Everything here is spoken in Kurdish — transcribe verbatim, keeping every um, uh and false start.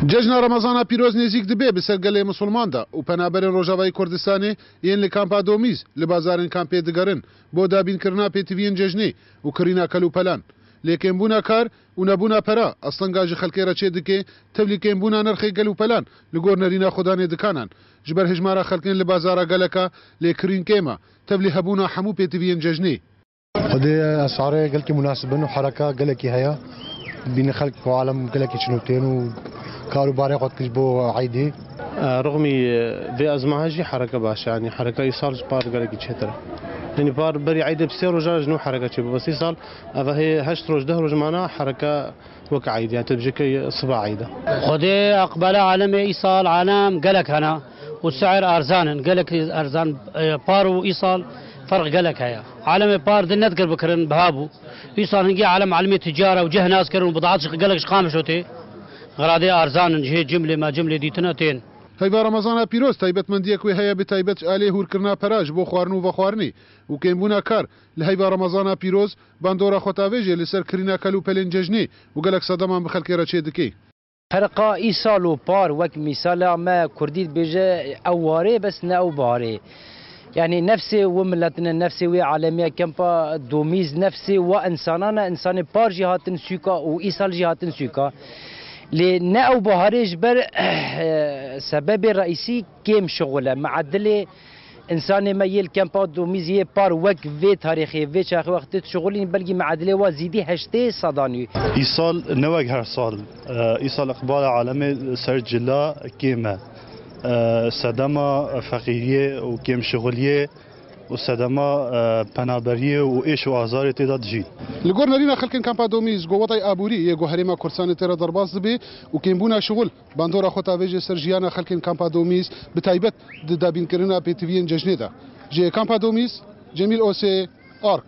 Cejna Remezana pîroz nêzîk dibe bi ser gelê misilman de û penaberên Rojavayê Kurdistanê yên li kampa Domîz li bazarên kampê digerin bo dabînkirina pêtiviyên cejnê û kirîna kel û pelan. Lê kêmbûna kar û nebûna pera astenga ji xelkê re çê dike, tevlî kêmbûna nirxê gel û pelan li gor nerîna xwedanê dikanan. Ji ber hejmara xelkên li bazara geleka lê kirîn kêm e, tevlî hebûna hemû pêtiviyên cejnê. Xwedê esarê gelkî munasib in û hereka gelekî heye. Bîne xelk û alem gelekî çin û tên û kar û barê xwe dikin ji bo eydê. Rixmî vê ezmaha jî hereke baş e, yanî hereka îsal ji par gelekî çêtir e. Yanî par berî eydê bi sê rojan ji nû hereke çêbû, bes îsal eve hê heşt roj, deh roj mana hereke wek eyd, yanî tu dibêjî ke siba eyd e. Xwedê eqbala alemê îsal alem gelek hene û si'ir erzan in, gelek erzan, e, par û îsal ferq gelek heye. Alemê par din nedikir bikirin, biha bû. Îsal hingî alem alemê ticara û cih nas kirin û bidat ji gelek ji Qamişlo tê. Xeradê erzan in, ji hê cimlê me cimlê dîtine tên. Heyva Remezana pîroz taybetmendiyek wê heye, bi taybet ji alê hûrkirina pera ji bo xwarin û vexwarinê û kêmbûna kar. Li heyva Remezana pîroz bandora xwetavêjê li ser kirîna kel û pelên cejnê û gelek sedeman bi xelkê re çê dike. Ferqa îsal û par wek mîsala me kurdî dibêje ew warê bes ne ew baharê. Yanî nefsê wê miletine, nefsê wê alemiya kempa Domîz, nefsê wa insanan e, insanê par jî hatin sûka û îsal jî hatin sûka. Lê ne ew baharê ji ber sebebê reîsî kêm şixul e. Miedilê Însanê me yê li kempa Domîz yê par wek vê tarîxê, vê çaxê wextê dişixulîn, belkî miedilê wa zîdî heştê sedan î. Îsal ne wek her sal. E, îsal iqbala alemê ser cila kêm e. E, sedema feqîriyê û kêmşixuliyê û sedema, e, penaberiyê û êş û azarê tê de dijîn. Li gor nerîna xelkên kampa Domîz, ku wetay aborî yê ku herêma Kurdistanê tê re derbas dibe û kêmbûna şixul bandora xwetavêjê ser jiyana xelkên kampa Domîz, bi taybet di dabînkirina pêtiviyên cejnê de. Ji kampa Domîz, Cemîl Osê, Ark.